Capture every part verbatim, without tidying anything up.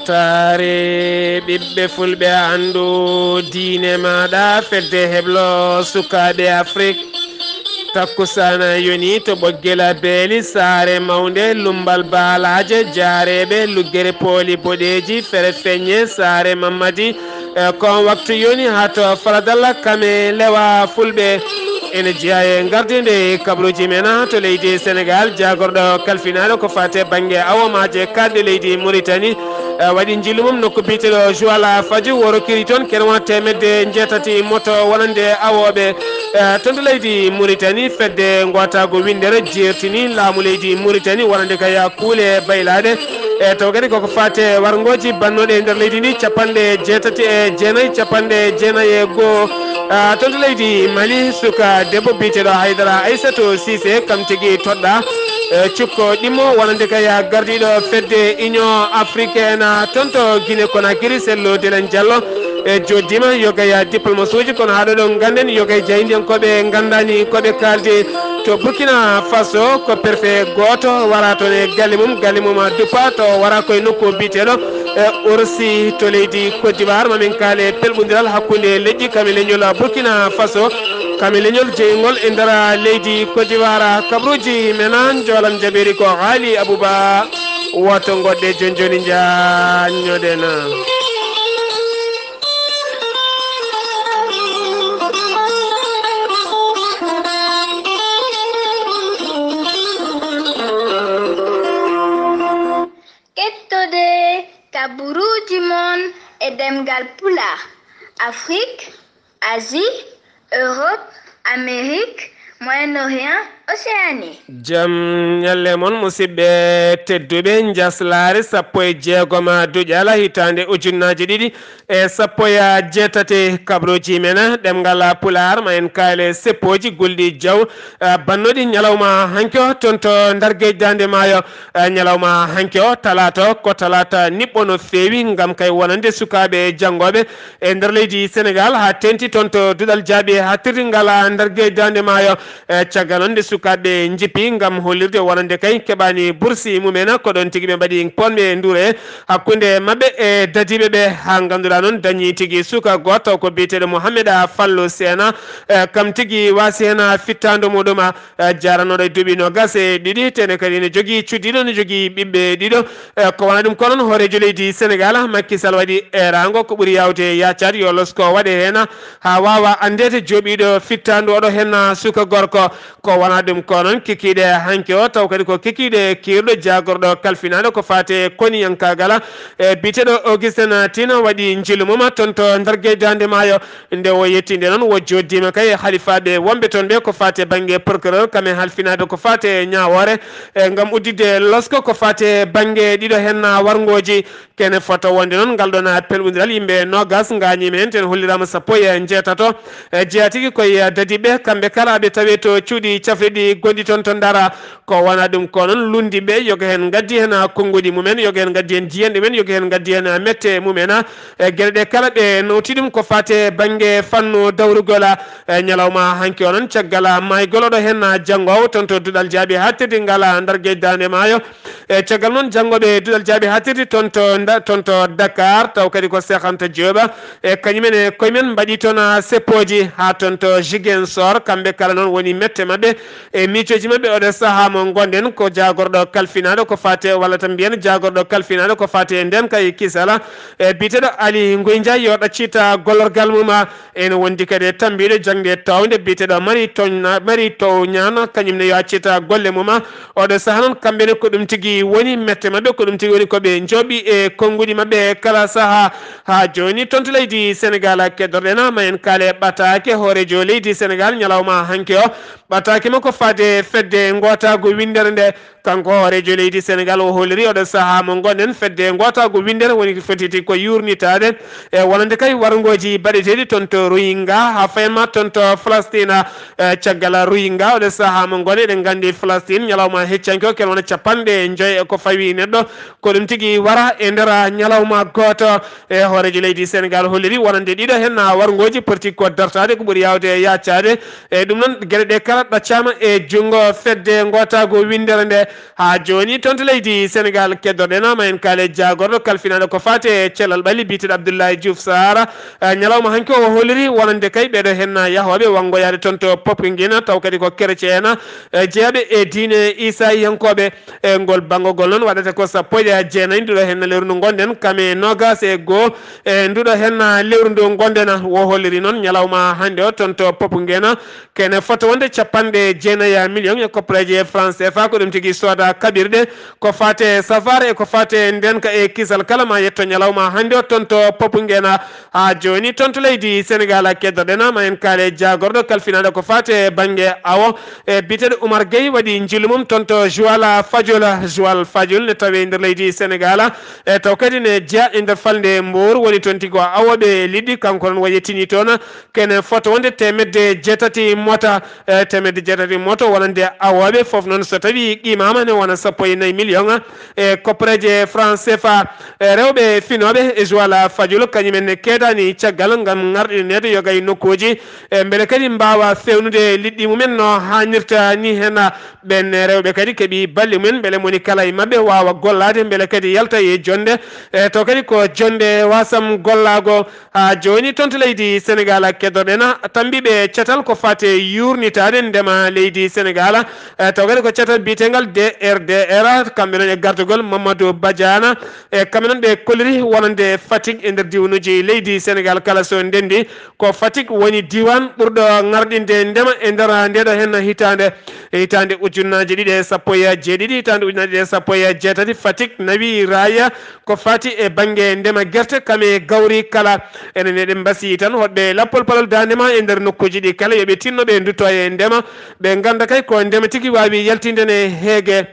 Taare ɓiɓɓe fulɓe, anndu diine maaɗa, fedde heblo sukaaɓe Afrik. Takkusana yoni to Ɓoggela Beeli, saare mawnde, Lumbal Baalaaje, Jaareeɓe, Luggere Pooli Boɗeeji, Fere Feññe, saare Mammadi. E kon waktu yoni haa to Faladalla, Kame Lewa Fulɓe. Ene jeyaa e ngardiinde kabruuji men to leydi Senegaal, jaagorɗo kalfinaaɗo ko faati e bannge awomaaje kaaɗɗe leydi Muritani. E, waɗi njillu mum nokku biyeteeɗo Joal Fadiouth, woro kiri toon, kene wona teemedde njeetati moto wonande awooɓe, e, toon to leydi Muritani. Fedde ngootaagu winndere jeertini laamu leydi Muritani wonande kay kuule baylaaɗe. E, taw kadi koko faati e warngooji bannooɗi e nder leydi ndi, capanɗe jeetati e jeenayi, capanɗe jeenayi e goo. A, toon to leydi Mali, suka debbo biyeteeɗo Haydara Aysatu Siise, kam tigi toɗɗaa, e, cukko ɗimmo wonande kay gardiiɗo fedde Union Africaine, toon to Guinée Conakry, Sello Delen Diallo, e, jooɗdiima. Yo gay diplomasuuji, kono haa ɗo ɗo ngannden, yo gay jaayndiyankooɓe nganndaani ko ɓe kaaldi. To Burkina Faso, ko préfet gooto wara toon e galle mum, galle mum a duppa to wara koye nokku biyeteeɗo, e, Orsi to leydi Côte d'Ivoire. Ma min kaale pelɓondiral hakkunde leƴƴi, kam e leñol Burkina Faso, kam e leñol jeyngol e nder leydi Côte d'Ivoire. Kabruuji men a njoolan jaɓeeri ko Haali Abuba. Woto ngoɗɗe jooni jooni njaanñoɗen. Kettode kaburuuji mon e ɗemngal Pulaar, Afrik, Asie, Europe, Amérique, Moyen-Orient, Océanie. Jam ñalle mon, musidɓe tedduɓe. Njaslaare sappo e jeegom duƴala hitaande ujunnaaji ɗiɗi e sappo e jeetati, kabruuji men ɗemngal Pulaar, ma en kaale seppooji gulɗi jaw, a, bannooɗi ñalawma hanki o toon to Ndar Geej Daande Maayo. A, ñalawma hanki o talaata o ko talaata niɓɓo no feewi ngam kay wonande sukaaɓe janngooɓe e nder leydi Senegaal, haa teeŋti toon to duɗal jaaɓi haaɗtirdi ngal Ndar Geej Daande Maayo. E, caggal noon nde sukaaɓe njippi ngam hollirde wonande kay keɓaani bursi mumen, ko ɗoon tigi ɓe mbaɗi ponme nduure hakkunde maɓɓe e dadiiɓe ɓe, haa ngannduɗaa noon dañi tigi suka gooto ko biyeteeɗo Mohamed Fallu Seena. E, kam tigi waasi heen fittaandu muɗum, e, jaranooɗo e duuɓi noogaas e ɗiɗi, tene kadi ene jogii cuddiɗo, ene jogii ɓiɓɓe ɗiɗo. E, ko wona ɗum ko noon, hooreejo leydi Senegaal, Macky Sall, waɗi eeraango ko ɓuri yaawde yaacaade yo losko waɗe heen haa waawa anndeede jooɓiiɗo fittaandu oɗo heen suka gorko. Ko wona ɗum ko noon, kikiiɗe hanki o, taw kadi ko kikiiɗe kiirɗo jaagorɗo kalfinaaɗo ko faati e koniyankaagal, e biyeteeɗo Augustin Tine, waɗi njillu mum toon to Ndar Geej Daande Maayo. Nde o yettiinde noon, o jooɗdiima kay e halifaaɓe wonɓe toon ɓe ko faati e bannge procureur, kam e halfinaaɓe ko faati e ñaawoore, e ngam udditde losko ko faati e bannge ɗiɗo heen warngooji. Kene fota wonde noon, ngal ɗoon pelɓondiral yimɓe noogaas ngaañiima heen, ten holliraama sappo e njeetato. E jeyaa tigi koye dadiiɓe, kamɓe kala ɓe tawee to cuuɗi cafrirɗi gonɗi toon to Ndar. Ko wona ɗum ko noon, lunndiiɓe, yoga heen ngaddi heen konnguɗi mumen, yoga heen ngaddi heen jiyanɗe mumen, yoga heen ngaddi heen mette mumen. E geɗe ɗe kala ɓe nawti ɗum ko faati e bannge fannu dawrugol. E ñalawma hanki o noon, caggal maaygol oɗo heen janngoowo toon to duɗal jaaɓi haaɗtirdi ngal Ndar Geej Daande Maayo. E caggal noon, janngooɓe duɗal jaaɓi haaɗtirdi toon to Nda-, toon to Dakar, taw kadi ko Cheikh Anta Diop, e kañumen e koye men mbaɗi toon seppooji haa toon to Ziguinchor, kamɓe kala noon woni mette maɓɓe e miijooji maɓɓe. Oɗo sahaa mo ngonɗen ko jaagorɗo kalfinaaɗo ko faati e, walla tan mbiyen jaagorɗo kalfinaaɗo ko faati e ndeen kay kisal, e biyeteeɗo Ali Ngoy Ndiaye, yo ɗaccit gollorgal mum. Ene wondi kadi e tammbiiɗo jaŋde toownde biyeteeɗo Mari Toñna-, Mari Tow Ñaan, kañum ne yo accit golle mum. Oɗo sahaa noon, kamɓe ne ko ɗum tigi woni mette maɓɓe, ko ɗum tigi woni ko ɓe njooɓi e konnguɗi maɓɓe kala sahaa. Haa jooni toon to leydi Senegaal, keddorɗen ma en kaale ɓataake hooreejo leydi Senegaal ñalawma hanki o. Ɓataake makko faade fedde ngootaagu winndere nde, kanko hooreejo leydi Senegaal o holliri oɗo sahaa mo ngonɗen, fedde ngootaagu winndere woni ko fotiti ko yuurnitaade e wonande kay warngooji baɗeteeɗi toon to Rohingya, haa fayan ma toon to Falastiin. E, caggal Rohingya, oɗo sahaa mo ngonɗen, eɗen nganndi Falastiin ñalawma heccanke o kene wona capanɗe njoy e ko fawi neɗɗo, ko ɗum tigi wara e nder ñalawma gooto. E, hooreejo leydi Senegaal holliri wonande ɗiɗo heen warngooji poti ko dartaade, ko ɓuri yaawde yaacaade. E, ɗum noon, geɗe ɗe kala ɗaccaama e junngo fedde ngootaagu winndere nde. Haa jooni toon to leydi Senegaal, keddorɗen ma en kaale jaagorɗo kalfinaaɗo ko faati e cellal ɓalli biyeteeɗo Abdoulaye Diouf Sarr. Eh, ñalawma hanki o holliri wonande kay ɓeeɗo heen yahooɓe wanngoyaade toon to Popenguine, taw kadi ko kereceen, eh, jeyaaɓe e diine Iisayankooɓe. E ngol banngogol noon waɗata ko sappo e jeenayi nduɗo heen lewru ndu ngonɗen, kam e noogaas e goo e nduɗo heen lewru ndu ngonɗen. O holliri noon ñalawma hannde o toon to Popenguine, kene fota wonde capanɗe jeenayi million e koppareeje franc C F A, ko ɗum tigi sooda kaɓirɗe, ko faate safar e ko faate ndeenka e kisal kala ma yetto ñalawma hannde o toon to Popenguine. Haa jooni toon to leydi Senegaal, keddorɗen ma en kaale jaagorɗo kalfinaaɗo ko faate bannge awo, e biyeteeɗo Oumar Gueye waɗi njillu mum toon to Joal Fadiouth. Joal Fadiouth ne tawee nder leydi Senegaal, e taw kadi ne jeyaa e nder falnde Mbour, woni toon tigi ko awooɓe liɗɗi, kanko noon o yettinii toon kene fota wonde teemedde jeetati mota, e teemedde jeetati mota wonande awooɓe fof noon so tawii qiimaama ne wona sappo e nayi million e koppareeje franc C F A. E rewɓe finooɓe e Joal Fadiouth kañum en ne keedaani caggal ngam ŋarɗineede yoga e nokkuuji, e mbele kadi mbaawa feewnude liɗɗi mumen no haanirta ni heen. Ɓeen rewɓe kadi keɓi balɗe mumen mbele moni kala e maɓɓe waawa gollaade mbele kadi yalta e jonnde, e taw kadi ko jonnde wasam gollaago. Haa jooni toon to leydi Senegaal, keddorɗen tambiiɓe catal ko faate yuurnitaade ndema leydi Senegaal, e taw kadi ko catal biyeteengal D R D R, kamɓe noon e gardagol Mamadou Badiane, e kamɓe noon ɓe kolliri wonande Fatick e nder diiwanuuji leydi Senegaal kala so ndenndi. Ko Fatick woni diiwaan ɓurɗo ŋarɗinde ndema e nder ndeeɗo heen hitaande. E hitaande ujunnaaje ɗiɗi e sappo e jeeɗiɗi, hitaande ujunnaaje ɗiɗi e sappo e jeetati, Fatick nawi raaya ko faati e bannge ndema gerte kam e gawri kala. Enen eɗen mbasiyii tan hoɗɓe lappol palol daande ma e nder nokkuuji ɗi kala, yo ɓe tinno ɓe ndutto e ndema, ɓe ngannda kay ko ndema tigi waawi yaltinde ne heege.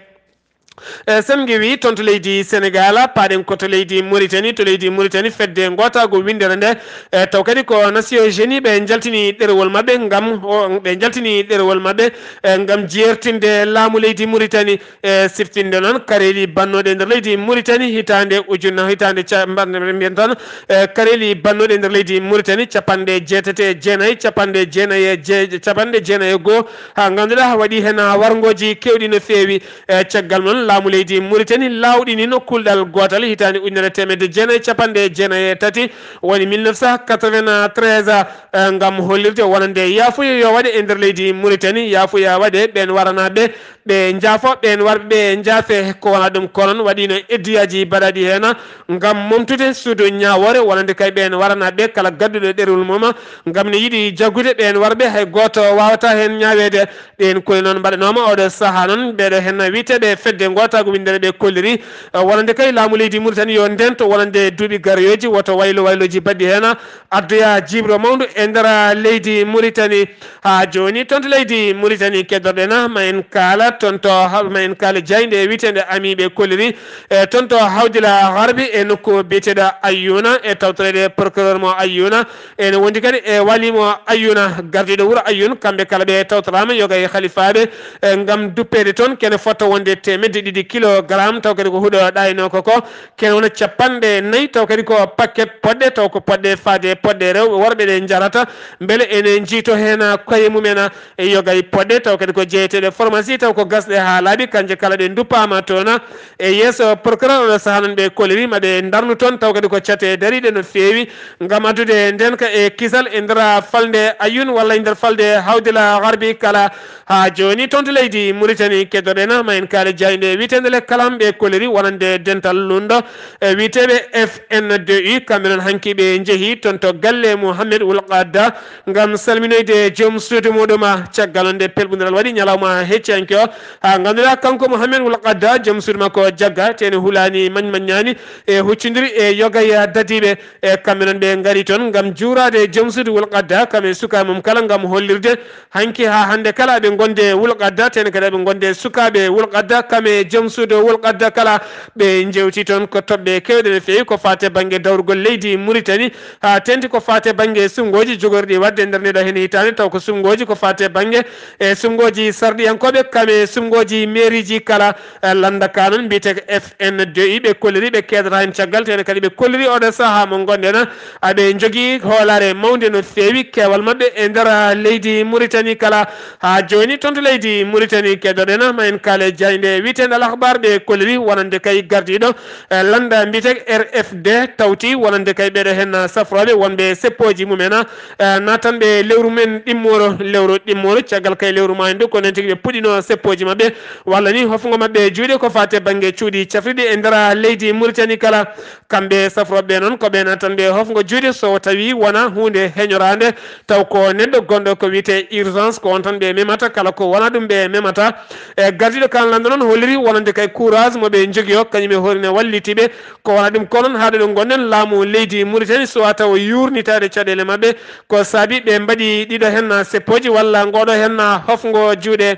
E sen ngewi toon to leydi Senegaal, paaɗen ko to leydi Mauritanie. To leydi Mauritanie, fedde ngootaagu winndere nde, e taw kadi ko Nations Unies, ɓe njaltini ɗerewol maɓɓe ngam o, ɓe njaltini ɗerewol maɓɓe, e ngam jeertinde laamu leydi Mauritanie, e siftinde noon kareeli bannooɗe nder leydi Mauritanie hitaande ujunna, hitaande ca-, mbar-, mbiyen tan, e kareeli bannooɗe nder leydi Mauritanie capanɗe jeetati e jeenayi, capanɗe jeenayi e jee-, capanɗe jeenayi e goo, haa ngannduɗaa waɗi heen warngooji keewɗi no feewi. E caggal noon, laamu leydi Mauritanie laawɗinino kuulɗal gootal hitaande ujunere teemedde jeenayi capanɗe jeenayi e tati, woni mille neuf cent quatre-vingt-treize, e, ngam hollirde wonande yaafuya yo waɗe e nder leydi Mauritanie, yaafuya waɗe ɓeen waranaaɓe ɓe njaafo, ɓeen warɓe ɓe njaafe. Ko wonaa ɗum ko noon, waɗiino eddiyaaji baɗaaɗi heen ngam momtude suudu ñaawoore wonande kay ɓeen waranaaɓe kala gadduɗo ɗerewol mum ngam ne yiɗi jaggude ɓeen warɓe, hay gooto waawataa heen ñaaweede. Ɗeen kuli noon mbaɗanooma oɗo sahaa noon, ɓeeɗo heen wiyeteeɓe fedde ngootaagu winndere ɓe kolliri, eh, wonande kay laamu leydi Mauritanie yo ndento wonande duuɓi garoyooji, woto waylo waylooji baɗɗi heen addoya jiiɓro mawndu e nder leydi Mauritanie. Haa jooni toon to leydi Mauritanie keddorɗen, ma en kaala toon to, ma en kaala jaaynde wiyeteende Ami ɓe kolliri, e toon to Hawdila Garbi e nokku biyeteeɗo Ayyuuna e tawtoreede procureur mo Ayyuuna. Ene wondi kadi e wali mo Ayyuuna, gardiiɗo wuro Ayyuun, kamɓe kala ɓe tawtoraama yoga e halifaaɓe, e ngam duppeede toon kene fota wonde teemedde ɗiɗi kilogaram, taw kadi ko huɗo ɗaynoo ko ko, kene wona capanɗe nayi, taw kadi ko paquet poɗɗe, taw ko poɗɗe faade poɗɗe rewɓe worɓe ɗe njarata, mbele ene njiyto heen koye mumen, e yoga e poɗɗe, taw kadi ko jeyeteeɗe pharmacie, taw ko gasɗe haa laaɓi, kanje kala ɗe nduppaama toon. E yeeso procureur oɗo sahaa noon ɓe kolliri ma ɓe ndarnu toon, taw kadi ko cate dariiɗe no feewi ngam addude ndeenka e kisal e nder falnde Ayyuun walla e nder falnde Hawdila Garbi kala. Haa jooni toon to leydi Mauritanie keddorɗen ma en kaali jaaynde wiyeteende Le Kalam ɓe kolliri wonande dental lunndo e wiyeteeɓe F N deux U, kamɓe noon hanki ɓe njehi toon to galle Mouhamed Wul Qadda ngam salminoyde joom suudu muɗum. Caggal nde pelɓundiral waɗi ñalawma hecciyanke o, haa ngannduɗaa kanko Mouhamed Wul Qadda, joom suudu makko jagga, te ene hulaani mañ-maññaani e huccondiri e yoga e dadiiɓe. E kamɓe noon ɓe ngari toon ngam juuraade joom suudu Wul Qadda, kam e sukaaɓe mum kala, ngam hollirde hanki haa hannde kala ɓe ngonde Wul Qadda, te ene kadi ɓe ngonde sukaaɓe Wul Qadda, kam e joom suudu Wul Qadda kala. Ɓe njewti toon ko toɓɓe keewɗe no feewi ko faati e bannge dawrugol leydi Muritani, haa teeŋti ko faati e bannge suɓngooji jogorɗi waɗde e nder ndeeɗo heen hitaande, taw ko suɓngooji ko faati e bannge e suɓngooji sarɗiyankooɓe kam e suɓngooji meeriiji kala. Eh, lannda ka noon mbiyetee ko F N D I, ɓe kolliri, ɓe keedata heen caggal, tawde kadi ɓe kolliri oɗo sahaa mo ngonɗen, aɓe njogii hoolaare mawnde no feewi keewal maɓɓe e nder, ah, leydi Muritani kala. Haa jooni toon to leydi Muritani keddoɗen, ma en kaale jaaynde wiyeteende Al Akhbar, ɓe kolliri wonande kay gardiiɗo, eh, lannda mbiyetee R F D tawti wonande kay ɓeeɗo heen safrooɓe wonɓe seppooji mumen, eh, natanɓe lewru men ɗimmoro, lewru ɗimmoro, caggal kay lewru maayo ndu, ko noon tigi ɓe puɗɗino seppooji maɓɓe, walla ni hofngo maɓɓe juuɗe ko faati e bannge cuuɗi cafriɗi e nder leydi Muritani kala. Kamɓe safrooɓe ɓe noon ko ɓe natanɓe hofngo juuɗe so tawi wona huunde heñoraande, taw ko neɗɗo gonɗo ko wiyetee urgence, ko on tan ɓe memata, kala ko wona ɗum ɓe memata. E gardiiɗo kan lanndo noon holliri wonande kay courage mo ɓe njogii o, kañum e hoore ne walliti ɓe. Ko wona ɗum ko noon, haa ɗo ɗo ngonɗen, laamu leydi Muritani suwaa taw yuurnitaade caɗeele maɓɓe, ko saabi ɓe mbaɗi ɗiɗo heen seppooji walla ngooɗo heen hofngo juuɗe.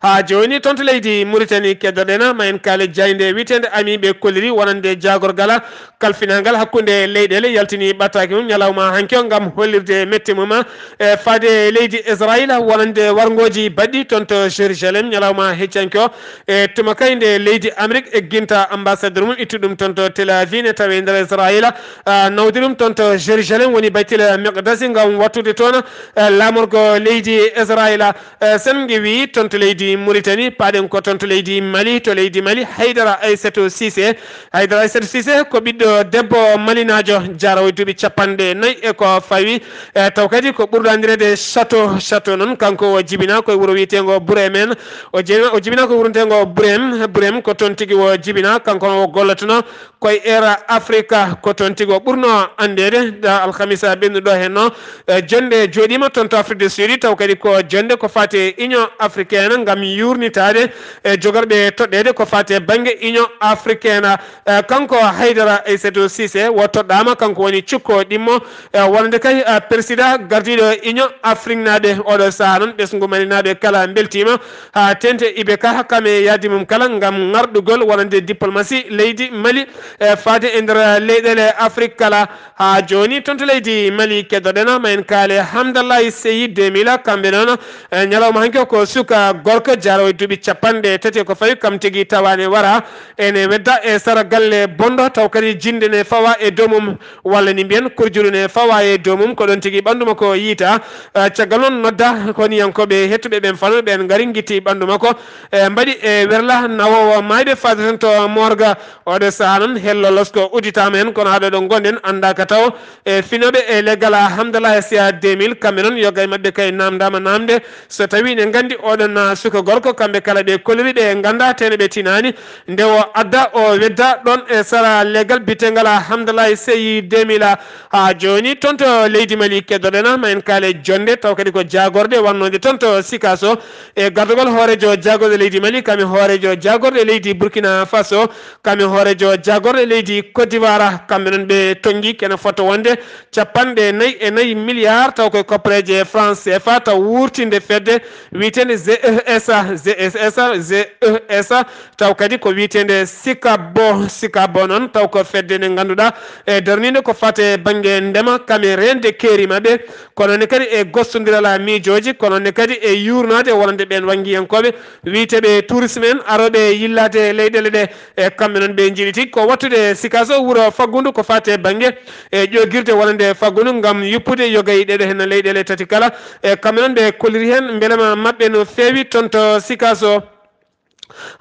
Haa jooni toon to leydi Muritani keddoɗen, ma en kaale jaaynde wiyeteende Ami, ɓe kolliri wonande jaagorgal kalfinangal hakkunde leyɗeele yaltini ɓattaake mum ñalawma hanki o ngam hollirde mette mum e faade leydi Israayiila wonande warngooji baɗɗi toon to Jérusalem ñalawma heccanki o. E tuma kay nde leydi Amérique egginta ambassadeur mum, ittu ɗum toon to Tel Aviv ne tawe nder Israayiila, ah, nawdi ɗum toon to Jérusalem woni Baytil Miqdasi ngam wattude toon, eh, laamorgo leydi Israayiila. Eh, sen ngewi toon to leydi Muritani, paaɗen ko toon to leydi Mali. To leydi Mali, Haydara Aysatu Siise. Haydara Aysatu Siise ko ɓiɗɗo debbo malinaajo, jaaroowo e duuɓi capanɗe nayi e ko fawi. Eh, taw kadi ko ɓurɗo anndireede Château. Château noon, kanko o jibinaa ko e wuro wiyeteengo Burem en. O jibinaa, o jibinaa ko e wuro wiyeteengo Burem. Burem ko toon tigi o jibinaa, kanko o gollotonoo ko e Air Africa, ko toon tigi o ɓurnoo anndeede. Da alhamisa ɓennuɗo heen o, eh, jonnde jooɗiima toon to Afrique du Sud, taw kadi ko jonnde ko faati e Union Africaine ngam yuurnitaade e jogorɓe toɗɗeede ko faati e bannge Union Africaine. Eh, kanko Haydara Aysatu Siise o toɗɗaama, kanko woni cukko ɗimmo, eh, wonande kay, eh, président gardiiɗo Union Afrique naaɓe. Oɗo sahaa noon, ɓesngu malinaaɓe kala mbeltiima, haa teeŋti I B K kam e yaadi mum kala ngam ŋarɗugol wonande diplomatie leydi Mali, eh, faade e nder leyɗeele Afrique kala. Haa jooni toon to leydi Mali keddoɗen, ma en kaale Hamdallahi Seyid deux mille, kamɓe noon, eh, ñalawma hanki o ko suka gorko jaaroowo e duuɓi capanɗe tati e ko fawi, kam tigi tawaani wara ene wedda e sara galle bonɗo, taw kadi jinnde ne fawa e dow mum, walla ni mbiyen kurjuru ne fawa e dow mum, ko ɗoon tigi ɓanndu makko yiyta. Eh, caggal noon nodda koniyankooɓe heɗtuɓe ɓeen fannu, ɓeen ngari ngitti ɓanndu makko, eh, mbaɗi e werla nawoowo maayɓe faade toon to morgue. Oɗo sahaa noon, hello losko udditaama heen, kono haa ɗo ɗo ngonɗen anndaaka taw e finooɓe e leggal Hamdallahi Seyid deux mille, kamɓe noon, yoga e maɓɓe kay naamndaama naamnde. So tawii ne nganndi oɗon, ah, suka gorko, kamɓe kala ɓe kolliri, ɓe nganndaa, tene ɓe tinaani. Nde o adda, o wedda ɗoon e sara leggal biyeteegal Hamdallahi Seyid deux mille. Haa jooni toon to leydi Mali keddoɗen, ma en kaale jonnde, taw kadi ko jaagorɗe wonnooje toon to Sikaso. E gardagol hooreejo jaagorɗe leydi Mali, kam e hooreejo jaagorɗe leydi Burkina Faso, kam e hooreejo jaagorɗe leydi Côte d'Ivoire, kamɓe noon ɓe tonngi kene fota wonde capanɗe nayi e nayi milliards, taw koye koppareeje franc C F A, taw wuurtinde fedde wiyeteende G E S, G E S, G E S, taw kadi ko wiyeteende Sikabo. Sikabo noon, taw ko fedde nde ngannduɗaa e darninde ko faati e bannge ndema, kam e reende keeri maɓɓe, kono ne kadi e gostondiral miijooji, kono ne kadi e yuurnaade wonande ɓeen wanngiyankooɓe wiyeteeɓe tourisme en arooɓe yillaade leyɗeele ɗe. E kamɓe noon ɓe njiɗi tigi ko wattude Sikaso wuro faggundu ko faati e bannge e ƴoogirde wonande faggundu ngam yuppude yoga e ɗeɗo heen leyɗeele tati kala. E kamɓe noon ɓe kolliri heen mbelema maɓɓe no feewi toon to Sikaso.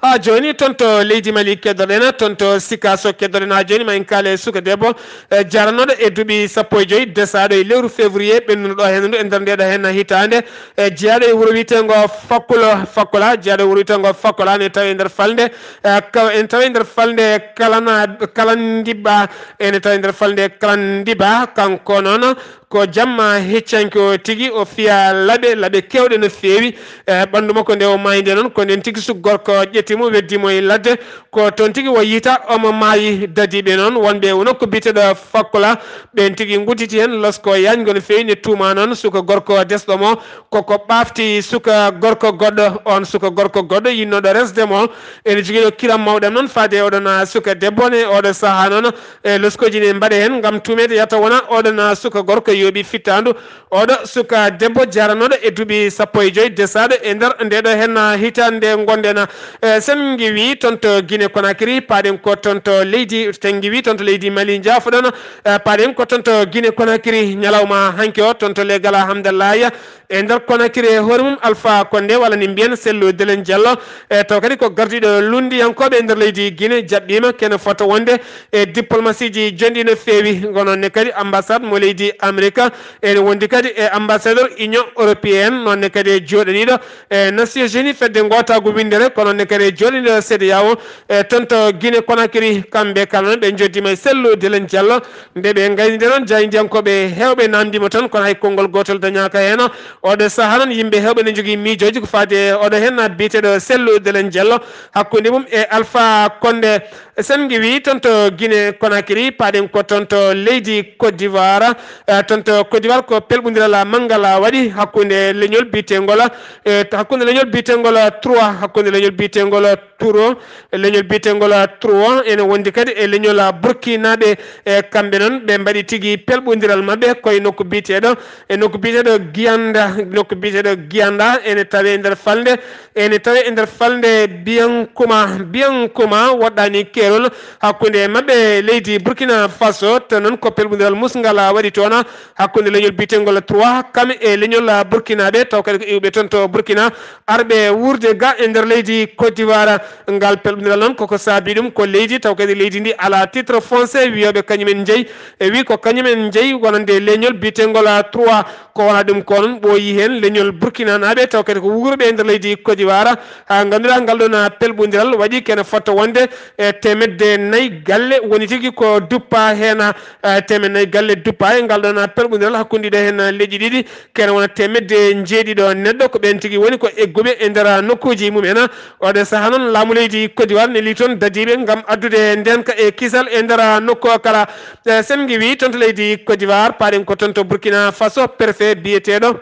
Haa jooni toon to leydi Mali keddoɗen, toon to Sikaso keddoɗen. Haa jooni ma en kaale suka debbo, eh, jaranooɗo e duuɓi sappo e joy, desaaɗo e lewru février ɓennuɗo heen ndu e nder ndeɗo heen hitaande, eh, jeyaaɗo e wuro wiyeteengo Fakkula, Fakkula, jeyaaɗo e wuro wiyeteengo Fakkula ne tawi e nder falnde, eh, ka-, ene tawi e nder falnde Kalana-, Kalandiba, ene tawi e nder falnde Kalandiba, kanko noon Ko jamma heccanke o tigi, o fiya laɓe, laɓe keewɗe no feewi. E ɓanndu makko nde o maayi nde noon, ko ndeen tigi suka gorko ƴetti mo, weddi mo e ladde. Ko toon tigi o yiyta omo maayi. Dadiiɓe noon wonɓe e nokku biyeteeɗo Fakkola, ɓeen tigi ngudditi heen losko yaañngo no feewi, ne tuuma noon suka gorko desɗo mo ko ko ɓaafti suka gorko goɗɗo. Oon suka gorko goɗɗo yinnooɗo resde mo, ene jogii ɗo kiram mawɗam noon faade e oɗon, ah, suka debbo ne. Oɗo sahaa noon, e loskooji ne mbaɗe heen ngam tuumeede yata wona oɗon, ah, suka gorko yooɓi fittaandu. Oɗo suka debbo jaranooɗo e duuɓi sappo e joy, desaaɗo e nder ndeɗo heen, ah, hitaande ngonɗen. E sen ngiwi toon to Guinée Conakry, paaɗen ko toon to leydi, sen ngiwi toon to leydi Mali, njaafoɗon, e paaɗen ko toon to Guinée Conakry, ñalawma hanki o toon to legal Hamdallah e nder Conakry e hoore mum Alpha Condé, walla ni mbiyen Sellu Delen Diallo, e taw kadi ko gardiiɗo lunndiyankooɓe e nder leydi Guinée, jaɓɓiima kene fota wonde e diplomasieji jonɗi no feewi. Ko noon ne kadi ambassade mo leydi Amérique, ene wondi kadi e ambassadeur Union européenne, noon ne kadi e jooɗaniiɗo e Nations Unies fedde ngootaagu winndere, ko noon ne kadi e jooɗaniiɗo CEDEAO, e toon to Guinée Conakry. Kamɓe kala noon ɓe njoddiima e Sellu Delen Diallo. Nde ɓe ngaynide noon, jaayndiyankooɓe heewɓe naamndiima toon, kono hay konngol gootol dañaaka heen. Oɗo sahaa noon, yimɓe heewɓe ne njogii miijooji ko faade e oɗo heen biyeteeɗo Sellu Delen Diallo, hakkunde mum e Alpha Condé. Sen ngiwi toon to Guinée Conakry, paaɗen ko toon to leydi Côte d'Ivoire. Eh, toon to Côte d'Ivoire ko pelɓondiral manngal waɗi hakkunde leñol biyeteengol, eh, hakkunde leñol biyeteengol trois, hakkunde leñol biyeteengol Touro, leñol biyeteengol Touro ene wondi kadi e leñol Burkinaaɓe. E kamɓe noon, ɓe mbaɗi tigi pelɓondiral maɓɓe koye nokku biyeteeɗo, e nokku biyeteeɗo Giyanda, nokku biyeteeɗo Giyanda ene tawee nder falnde, ene tawee e nder falnde Biyankuma. Biyankuma woɗɗaani keerol hakkunde maɓɓe e leydi Burkina Faso, to noon ko pelɓondiral musngal waɗi toon hakkunde leñol biyeteengol trois, kam e leñol Burkinaaɓe, taw kadi ko iwɓe toon to Burkina, arɓe wuurde ga e nder leydi Côte d'Ivoire. Ngal pelɓondiral noon koko saabi ɗum ko leydi, taw kadi leydi ndi alaa titre foncier, wiyooɓe kañumen njeyi, e wi ko kañumen njeyi wonande leñol biyeteengol trois. Ko wona ɗum ko noon ɓooyi heen leñol Burkinanaaɓe, taw kadi ko wuurɓe e nder leydi Côte d'Ivoire. Haa ngannduɗaa ngal ɗoon pelɓondiral waɗi kene fota wonde e teemedde nayi galle woni tigi ko duppa heen, e teemedde nayi galle duppa e ngal ɗoon pelɓondiral hakkunde ɗo heen leƴƴi ɗiɗi. Kene wona teemedde njeeɗiɗo neɗɗo, ko ɓeen tigi woni ko egguɓe e nder nokkuuji mumen. Oɗo sahaa noon, laamu leydi Côte d'Ivoire nelii toon dadiiɓe ngam addude ndeenka e kisal e nder nokku o kala. Eh, sen ngiwi toon to leydi Côte d'Ivoire, paaɗen ko toon to Burkina Faso, préfet biyeteeɗo,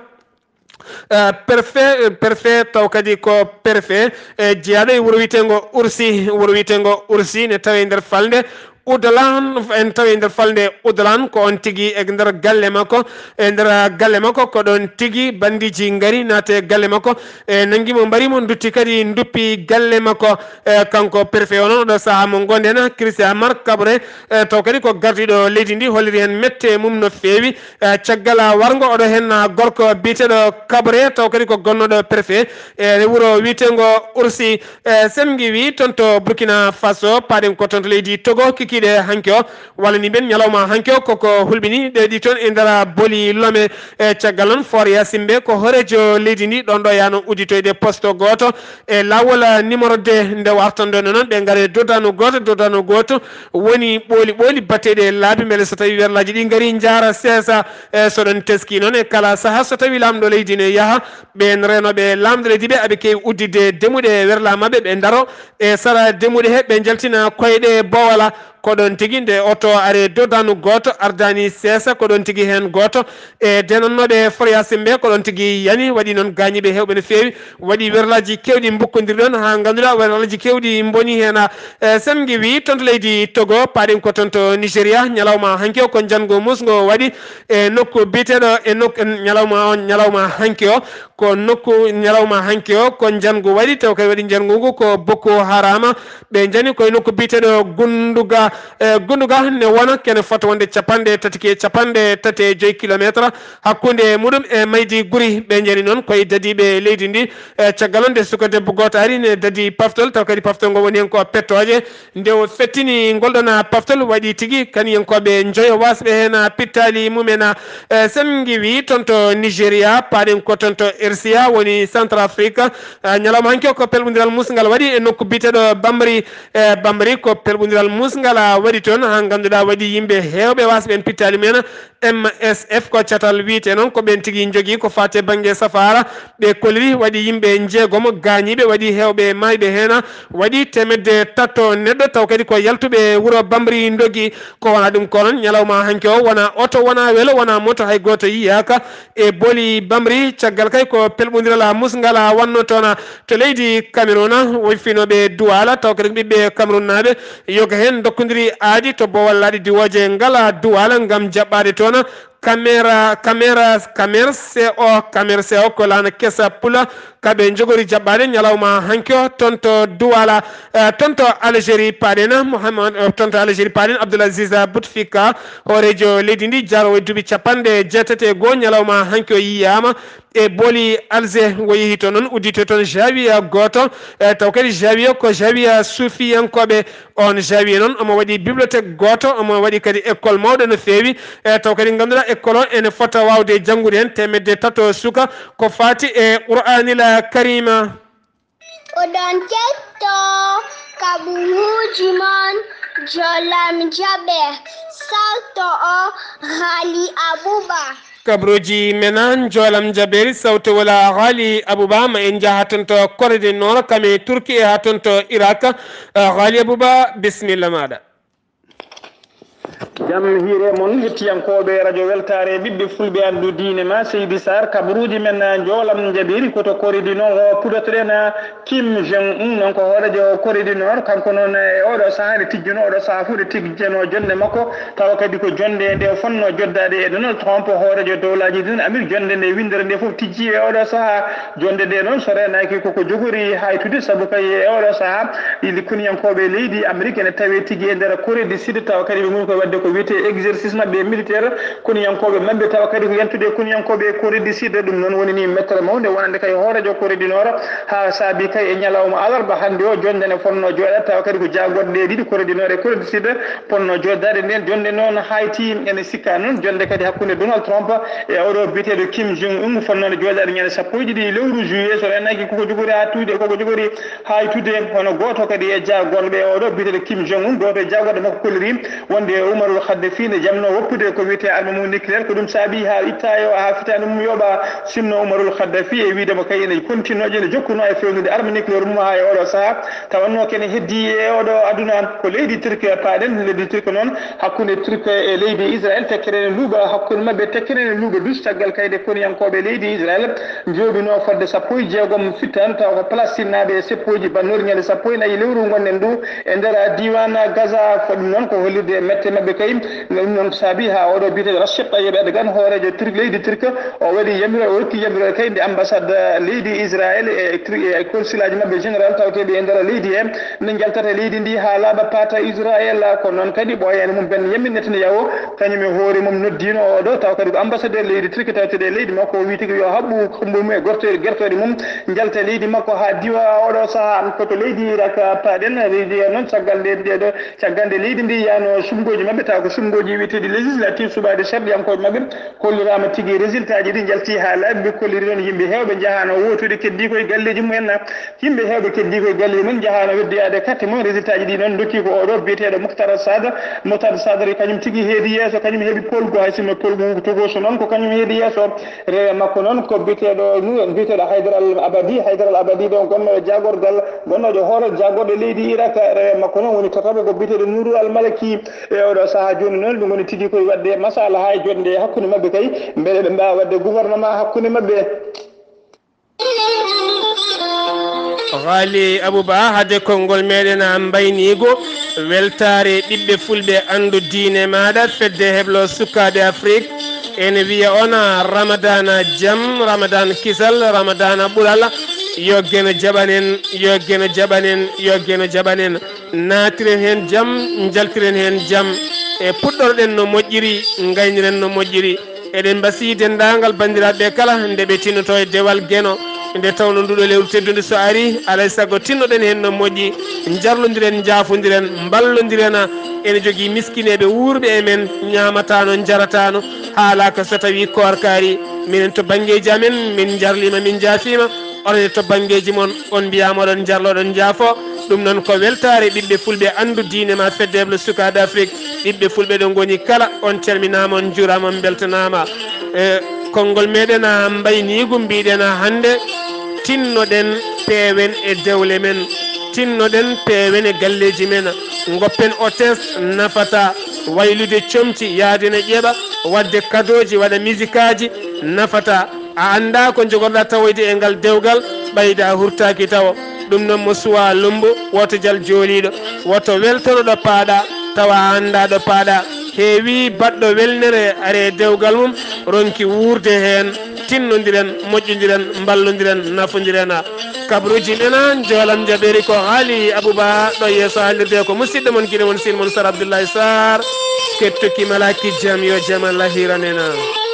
eh, préfet, eh, préfet taw kadi ko préfet, eh, jeyaaɗo e wuro wiyeteengo Ursi, wuro wiyeteengo Ursi ne tawee e nder falnde Oudalan, en tawi e nder falnde Oudalan, ko on tigi e nder galle makko, e nder galle makko, ko ɗon tigi bandiiji ngari naati e galle makko, e nangi mo, mbari mo, ndutti kadi, nduppi galle makko. E kanko préfet o noon, oɗo sahaa mo ngonden, Christian Amar Kaboré, e taw kadi ko gardiiɗo leydi ndi, holliri heen mette mum no feewi. E caggal warngo oɗo heen gorko biyeteeɗo Kaboré, taw kadi ko gonnooɗo préfet e wuro wiyeteengo Ursi. E, sen ngiwi toon to Burkina Faso, paaɗen ko toon to leydi Togo, kikiiɗe hanki o, walla ni mbiyen ñalawma hanki o, koko hulɓini ɗe ɗi toon e nder Boli Lome. E caggal noon, Fort Yaasin ɓe ko hooreejo leydi ndi, ɗoon ɗo yaano udditoyde poste gooto e laawol, a, numéro deux, nde wartanɗo noon ɓe ngare doddanu gooto, doddanu gooto woni ɓooli ɓooli batteeɗi e laabi, mbele so tawii werlaaji ɗi ngari njaara seesa. E so ɗon teski noon e kala sahaa, so tawii laamɗo leydi ne yaha, ɓeen reenooɓe laamɗo leydi ɓe, aɓe keewi udditde demuɗe e werlaa maɓɓe, ɓe ndaro e sara demuɗe he, ɓe njaltina koyɗe bowala. Ko ɗon tigi nde oto are doddanu gooto ardaani seesa, ko ɗon tigi heen gooto e denannooɓe Fort Yaasin ɓe, ko ɗon tigi yani, waɗi noon gaañiiɓe heewɓe no feewi, waɗi werlaaji keewɗi mbukkondirii ɗoon, haa ngannduɗaa werlaaji keewɗi mboni heen. E, sen ngiwi toon to leydi Togo, paaɗen ko toon to Nigéria, ñalawma hanki o ko njanngu musngo waɗi e nokku biyeteeɗo e nokku, ñalawma o, ñalawma hanki o, ko nokku, ñalawma hanki o, ko njanngu waɗi, taw kadi waɗi njanngu ngu ko Boko Haram. Ɓe njani koye nokku biyeteeɗo Gunduga. E, Gunduga ne wona kene fota wonde capanɗe tati ki-, capanɗe tati e joy kilometre hakkunde muɗum e Maiduguri. Ɓe njani noon koye dadiiɓe leydi ndi. E, caggal noon nde suka debbo gooto ari ne dadi paftol, taw kadi paftol ngo woni heen ko pettooje. Nde o fettini ngol ɗoon paftol, waɗi tigi kaniyankooɓe njoyo waasɓe heen pittaali mumen. E, sen ngiwi toon to Nigéria, paaɗen ko toon to R C A, woni Centrafrique. E, ñalawma hanki o ko pelɓondiral musngal waɗi e nokku biyeteeɗo Bambari. E, Bambari ko pelɓondiral musngal waɗi toon, haa ngannduɗaa waɗi yimɓe heewɓe waasɓe en pittaali mumen. M S F ko catal wiyetee noon ko ɓeen tigi njogii ko faati e bannge safaara. Ɓe kolliri waɗi yimɓe njeegomo gaañiiɓe, waɗi heewɓe maayɓe heen, waɗi teemedde tato neɗɗo, taw kadi ko yaltuɓe wuro Bamri ndogi. Ko wona ɗum ko noon, ñalawma hanki o, wona oto, wona welo, wona moto, hay gooto yiyaaka e booli Bamri. Caggal kay ko pelɓondiral musngal wonno toon to leydi Cameroun, woy finooɓe Duwala, taw kadi ko ɓiɓɓe Cameroun naaɓe, yoga heen ndokkondiri aadi to boowal laaɗe diwooje ngala Duwala ngam jaɓɓaade toon Camera, Camera, Camer C O, Camer C O ko laana kesa pula, kaɓe njogori jaɓɓaade ñalawma hanki o toon to Duwala, eh, toon to Algérie paaɗen, Mohamed, eh, toon to Algérie paaɗen, Abdoul Aziz Bouteflika, hooreejo leydi ndi, jaroowo e duuɓi capanɗe jeetati e goo, ñalawma hanki o yiyaama e booli Alger, o yehi toon noon, udditi toon zawiya gooto, eh, taw kadi zawiya ko zawiya suufiyankooɓe. On zawiya noon, omo waɗi bibliothèque gooto, omo waɗi kadi école mawɗo no feewi, e taw kadi ngannduɗaa école o ene fota waawde janngude heen teemedde tato suka ko faati e Qur'aanil Karima. Oɗon ketto kaɓuuji mon, Jolam Jaɓe, salto o Ghali Abouba. Kabruuji men aan, Jolam Jaɓeeri, sawto wala Ghali Abouba, ma en njaha toon to Corée du Nord, kam e Turki e haa toon to Irak. Eh, Ghali Abouba, bisimilla maaɗa. Jam hiire mon, hettiyankooɓe radio Weltaare, ɓiɓɓe fulɓe anndu diine ma, Seydi Sarr, kabruuji men, eh, Jolam Jaɓeeri, ko to Corée du Nord, o puɗotoɗen, eh, Kim Jong Un, noon ko hooreejo Corée du Nord, kanko noon e oɗo sahaa ene tijjino, oɗo sahaa fof ene tijjano jonnde makko, tawa kadi ko jonnde nde o fotnoo joddaade e Donald Trump, hooreejo Dowlaaji Ɗiɗi Amerik, jonnde nde winndere nde fof tijjii e oɗo sahaa. Jonnde nde noon so reenaaki koko jogori haytude, sabu kay e oɗo sahaa ɗi koniyankooɓe leydi Amerik ene tawee tigi e nder Corée du Sud, tawa kadi ɓe ngoni koye waɗde ko wiyetee exercice maɓɓe militaire, koniyankooɓe maɓɓe, tawa kadi ko yantude e koniyankooɓe Corée du Sud. Ɗum noon woni ni mettere mawnde wonande kay hooreejo Corée du Nord, haa saabi kay e ñalawma alarba hannde o, jonnde ne fotnoo jooɗaade, tawa kadi ko jaagorɗe ɗiɗi, Corée du Nord e Corée du Sud, fotnoo jooɗaade. Nden jonnde noon hayti, ene sikkaa noon jonnde kadi hakkunde Donald Trump e oɗo biyeteeɗo Kim Jong Un fotnoo jooɗaade ñande sappo e ɗiɗi lewru juillet, so reenaaki koko jogori haa tuude, koko jogori haytude. Hono gooto kadi e jaagorɓe oɗo biyeteeɗo Kim Jong Un, gooto e jaagorɓe makko kolliri wonde Umarul Khaddafi ne jamnoo woppude ko wiyetee arme mum nucléaire, ko ɗum saabi haa itta o, haa fitaande mum yooɓa. Sinno Umarul Khaddafi e wiyde mo kay ene kontinoo, ene jokkunoo e feewnude arme nucléaire mum haa e oɗo sahaa. Tawanno kene heddii e oɗo aduna ko leydi Turki paaɗen. Leydi Turki noon, hakkunde Turki e leydi Israel, tekkere ene luuɓa hakkunde maɓɓe, tekkere ene luuɓa dus, caggal kay nde koniyankooɓe leydi Israel njooɓinoo fodde sappo e jeegom fittan, tawa ko Palestinnaaɓe e seppooji bannooɗi ñande sappo e nayi lewru ngonɗen ndu e nder diiwaan Gaza. Ko ɗum noon ko hollirde e mette maɓɓe kay. Ɗum noon ko saabi haa oɗo biyeteeɗo Recep Tayyip Erdogan, hooreejo Turki, leydi Turki, o waɗi yamiroore, o rokki yamiroore kay nde ambassade leydi Israel e Tur-, e consulaaji maɓɓe général tawateeɗi e nder leydi he, nde njaltata leydi ndi haa laaɓa paata Israel. Ko noon kadi ɓooyaani mum Ben Yamin Netanyahu, kañum e hoore mum noddiino oɗo, tawa kadi ko ambassadeur leydi Turki tawateeɗo e leydi makko, o wii tigi yo haɓɓu kommbo mum e gortoyde gertoyɗe mum, njalta leydi makko haa diwa oɗo sahaa. Ko to leydi Irak paaɗen, leydi he noon caggal nde, nde ɗo, caggal nde leydi ndi yaano suɓngooji maɓɓe, tawa ko suɓngooji wiyeteeɗi législative suɓaade sarɗiyankooɓe maɓɓe, holliraama tigi résultat ji ɗi njalti haa laaɓi. Ɓe kolliri noon yimɓe heewɓe njahaano wootude, keddii koye galleeji mumen. Yimɓe heewɓe keddii koye galleeji mum, njahaano weddoyaade carte mum. Résultat ji ɗi noon ndokki ko oɗo biyeteeɗo Moukhtar Sadr. Moukhtar Sadr kañum tigi heedi yeeso, kañum heɓi polgu, hay sinno polgu togoso noon ko kañum heedi yeeso. Rewe makko noon ko biyeteeɗo Nu-, biyeteeɗo Haydar Al Abadi. Haydar Al Abadi ɗo gonnooɗo jaagorgal, gonnooɗo hoore jaagorɗe leydi Irak. Rewe makko noon woni tataɓo ko biyeteeɗo Nourou Al Maliki. E oɗo sahaa jooni noon, ɓe ngoni tigi koye waɗde masala haa e joɗnde hakkunde maɓɓe kay, mbele ɓe mbaawa waɗde gouvernement hakkunde maɓɓe. Ghali Abouba, hade konngol meɗen mbayniigo, weltaare ɓiɓɓe fulɓe anndu diine maaɗa, fedde heblo sukaaɓe Afrik, ene wiya on Ramadana jam, Ramadan kisal, Ramadana ɓural, yo Geno jaɓan en, yo Geno jaɓan en, yo Geno jaɓan en. Naatiren heen jam, njaltiren heen jam, e puɗɗorɗen no moƴƴiri, ngayniren no moƴƴiri. Eɗen mbasiyii denndaangal banndiraaɓe kala nde ɓe tinnoto e dewal Geno, nde tawnoo nduɗo lewru teddundu so arii, alaa e sago tinnoɗen heen no moƴƴi, njarlondiren, njaafondiren, mballondiren. Ene jogii miskineeɓe wuurɓe e men, ñaamataano, njarataano, haalaaka so tawii koorka arii. Minen to banngeeji amen, min njarliima, min njaafiima. Onon ne to banngeeji mon, on mbiyaama oɗon njarla, oɗon njaafo. Ɗum noon ko weltaare ɓiɓɓe fulɓe, anndu diine ma, feddeeble sukaaɓe Afrik. Ɓiɓɓe fulɓe ɗo ngoni kala, on calminaama, on njuuraama, on mbeltanaama. E konngol meɗen a mbayniigu mbiɗen a hannde, tinnoɗen peewen e dewle men, tinnoɗen peewen e galleeji men, ngoppen otes nafata, waylude comci, yaade ne ƴeɓa, waɗde kadooji, waɗa misikaaji nafata. A anndaa ko njogorɗaa tawoyde e ngal dewgal, ɓayda hurtaaki tawo. Ɗum noon mo suwaa lummbu, woto jal jooliiɗo, woto weltoro ɗo paaɗaa, tawa a anndaa ɗo paaɗaa. Heewii baɗɗo welnere are dewgal mum, ronki wuurde heen. Tinnondiren, moƴƴondiren, mballondiren, nafondiren. Kabruuji men, njoolam njaɓeeri ko Haali Abuba ɗo yeeso haalirde, ko musidɗo mon, giɗo mon, sehil mon Sar Abdullahi Sar, kettuki malaaki jam, yo jam Allah hiran en.